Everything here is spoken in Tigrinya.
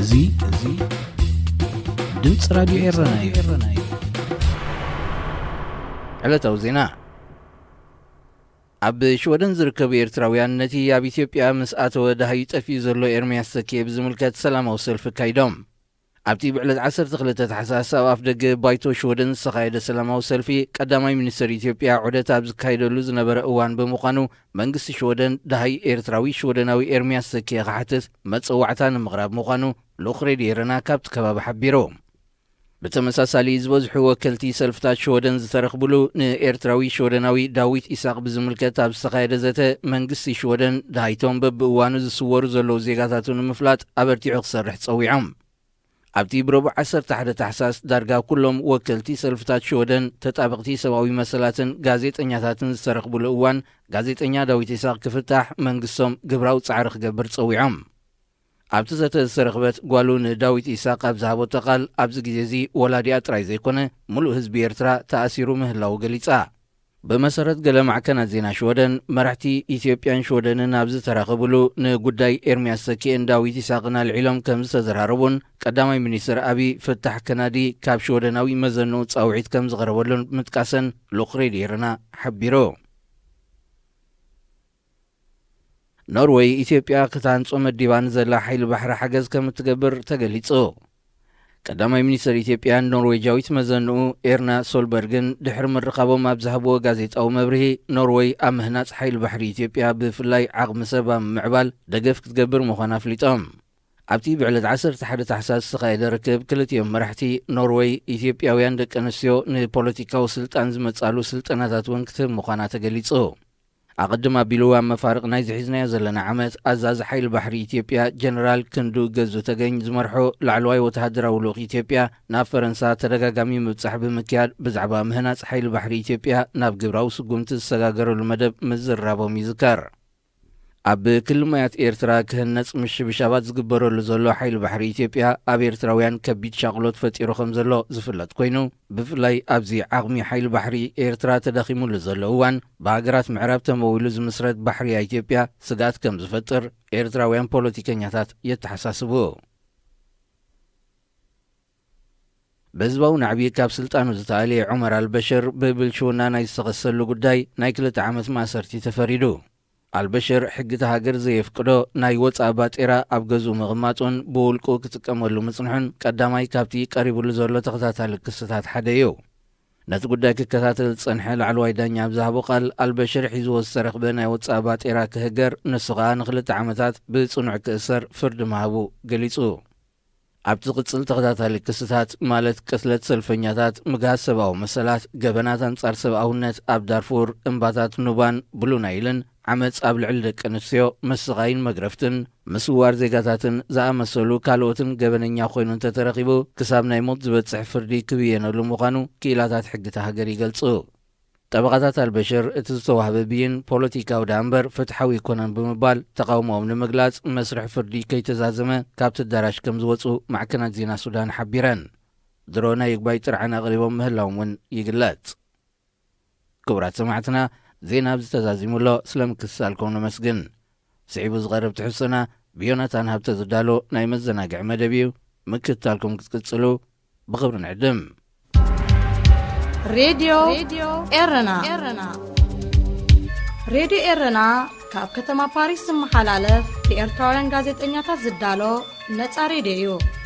እዚ እዚ ድምፂ ራዲዮ ኤረና እዩ። ዕለታዊ ዜና። ኣብ ሽወደን ዝርከቡ ኤርትራውያን ነቲ ኣብ ኢትዮጵያ ምስ ኣተወ ደሃዩ ጠፊኡ ዘሎ ኤርምያስ ተኪኤ ብዝምልከት ሰላማዊ ሰልፊ ኣካይዶም። ኣብቲ ብዕለት ዓሰርተ ክልተ ታሕሳስ ኣብ ኣፍደገ ባይቶ ሽወደን ዝተኻየደ ሰላማዊ ሰልፊ ቀዳማይ ሚኒስትር ኢትዮጵያ ዑደት ኣብ ዝካየደሉ ዝነበረ እዋን ብምዃኑ መንግስቲ ሽወደን ደሃይ ኤርትራዊ ሽወደናዊ ኤርምያስ ተኪኤ ክሓትት መጸዋዕታ ንምቕራብ ምዃኑ ልኡኽ ሬድዮ ኤረና ካብቲ ከባቢ ሓቢሩ። ብተመሳሳሊ ዝበዝሑ ወከልቲ ሰልፍታት ሽወደን ዝተረኽብሉ ንኤርትራዊ ሽወደናዊ ዳዊት ኢሳቕ ብዝምልከት ኣብ ዝተኻየደ ዘተ መንግስቲ ሽወደን ደሃይቶም በብእዋኑ ዝስወሩ ዘለዉ ዜጋታቱ ንምፍላጥ ኣበርቲዑ ክሰርሕ ጸዊዖም። ኣብቲ ብረቡዕ ዓሰርተ ሓደ ታሕሳስ ዳርጋ ኩሎም ወከልቲ ሰልፍታት ሽወደን ተጣበቕቲ ሰብኣዊ መሰላትን ጋዜጠኛታትን ዝተረኽብሉ እዋን ጋዜጠኛ ዳዊት ኢሳቕ ክፍታሕ መንግስቶም ግብራዊ ጻዕሪ ክገብር ጸዊዖም። ኣብቲ ዘተ ዝተረኽበት ጓሉ ንዳዊት ኢሳቕ ኣብ ዝሃበቶ ቃል ኣብዚ ግዜ እዚ ወላዲኣ ጥራይ ዘይኮነ ምሉእ ህዝቢ ኤርትራ ተኣሲሩ ምህላዉ ገሊጻ። ብመሰረት ገለ ማዕከናት ዜና ሽወደን መራሕቲ ኢትዮጵያን ሽወደንን ኣብ ዝተራኸብሉ ንጉዳይ ኤርምያስ ተኪኤን ዳዊት ኢሳቕን ኣልዒሎም ከም ዝተዘራረቡን ቀዳማይ ሚኒስትር ኣብይ ፍታሕ ከናዲ ካብ ሽወደናዊ መዘንኡ ጻውዒት ከም ዝቐረበሉን ምጥቃሰን ልኡኽ ሬድዮ ኤረና ሓቢሩ። ኖርወይ ኢትዮጵያ ክትሃንጾ መዲባ ንዘላ ሓይሊ ባሕሪ ሓገዝ ከም እትገብር ተገሊጹ። ቀዳማይ ሚኒስትር ኢትዮጵያን ኖርዌጃዊት መዘንኡ ኤርና ሶልበርግን ድሕሪ ምርኻቦም ኣብ ዝሃብዎ ጋዜጣዊ መብርሂ ኖርወይ ኣብ ምህናጽ ሓይሊ ባሕሪ ኢትዮጵያ ብፍላይ ዓቕሚ ሰብ ኣብ ምምዕባል ደገፍ ክትገብር ምዃና ኣፍሊጦም። ኣብቲ ብዕለት ዓሰርተ ሓደ ታሕሳስ ዝተኻየደ ርክብ ክልቲኦም መራሕቲ ኖርወይ ኢትዮጵያውያን ደቂ ኣንስትዮ ንፖለቲካዊ ስልጣን ዝመጻሉ ስልጠናታት እውን ክትህብ ምዃና ተገሊጹ። ኣቐድም ኣቢሉ ኣብ መፋርቕ ናይዚ ሒዝናዮ ዘለና ዓመት ኣዛዚ ሓይሊ ባሕሪ ኢትዮጵያ ጀነራል ክንዱ ገዙ ተገኝ ዝመርሖ ላዕለዋይ ወተሃደራዊ ልኡኽ ኢትዮጵያ ናብ ፈረንሳ ተደጋጋሚ ምብጻሕ ብምክያድ ብዛዕባ ምህናጽ ሓይሊ ባሕሪ ኢትዮጵያ ናብ ግብራዊ ስጉምቲ ዝሰጋገረሉ መደብ ምዝርራቦም ይዝከር። ኣብ ክሊ ማያት ኤርትራ ክህነጽ ምሽብሻባት ዝግበረሉ ዘሎ ሓይሊ ባሕሪ ኢትዮጵያ ኣብ ኤርትራውያን ከቢድ ሻቕሎት ፈጢሩ ከም ዘሎ ዝፍለጥ ኮይኑ፣ ብፍላይ ኣብዚ ዓቕሚ ሓይሊ ባሕሪ ኤርትራ ተዳኺሙሉ ዘሎ እዋን ብሃገራት ምዕራብ ተመዊሉ ዝምስረት ባሕሪ ኢትዮጵያ ስግኣት ከም ዝፈጥር ኤርትራውያን ፖለቲከኛታት የተሓሳስቡ። ብህዝባዊ ናዕቢ ካብ ስልጣኑ ዝተኣልየ ዑመር ኣልበሽር ብብልሽውና ናይ ዝተኸሰሉ ጉዳይ ናይ ክልተ ዓመት ማእሰርቲ ተፈሪዱ። ኣልበሽር ሕጊ እታ ሃገር ዘየፍቅዶ ናይ ወጻኢ ባጤራ ኣብ ገዝኡ ምቕማጡን ብውልቁ ክጥቀመሉ ምጽንሑን ቀዳማይ ካብቲ ቀሪቡሉ ዘሎ ተኸታታሊ ክስታት ሓደ እዩ። ነቲ ጉዳይ ክከታተል ዝጸንሐ ላዕለዋይ ዳኛ ኣብ ዝሃቦ ቃል ኣልበሽር ሒዝዎ ዝተረኽበ ናይ ወጻኢ ባጤራ ክህገር፣ ንሱ ከኣ ንኽልተ ዓመታት ብጽኑዕ ክእሰር ፍርዲ ምሃቡ ገሊጹ። ኣብ ዝቕጽል ተኸታታሊ ክስታት ማለት ቅትለት ሰልፈኛታት፣ ምግሃስ ሰብኣዊ መሰላት፣ ገበናት ኣንጻር ሰብኣውነት ኣብ ዳርፉር፣ እምባታት ኑባን ብሉ ናይልን፣ ዓመጽ ኣብ ልዕሊ ደቂ ኣንስትዮ፣ ምስቓይን መግረፍትን፣ ምስዋር ዜጋታትን ዝኣመሰሉ ካልኦትን ገበነኛ ኮይኑ እንተተረኺቡ ክሳብ ናይ ሞት ዝበጽሕ ፍርዲ ክብየነሉ ምዃኑ ክኢላታት ሕጊ እታ ሃገር ይገልጹ። ጠበቓታት ኣልበሽር እቲ ዝተዋህበ ብይን ፖለቲካዊ ደኣ እምበር ፍትሓዊ ኣይኮነን ብምባል ተቓውሞኦም ንምግላጽ መስርሕ ፍርዲ ከይተዛዘመ ካብቲ ኣዳራሽ ከም ዝወጹ ማዕከናት ዜና ሱዳን ሓቢረን። ድሮ ናይ ይግባይ ጥርዓን ኣቕሪቦም ምህላዎም እውን ይግለጽ። ክቡራት ሰማዕትና፣ ዜና ኣብዚ ተዛዚሙ ኣሎ። ስለ ምክትታልኩም ነመስግን። ስዒቡ ዝቐርብ ትሕዝቶና ብዮናታን ሃብተ ዝዳሎ ናይ መዘናግዒ መደብ እዩ። ምክትታልኩም ክትቅጽሉ ብኽብሪ ንዕድም። ሬድዮ ኤረና። ሬድዮ ኤረና ካብ ከተማ ፓሪስ ዝመሓላለፍ ብኤርትራውያን ጋዜጠኛታት ዝዳሎ ነጻ ሬድዮ እዩ።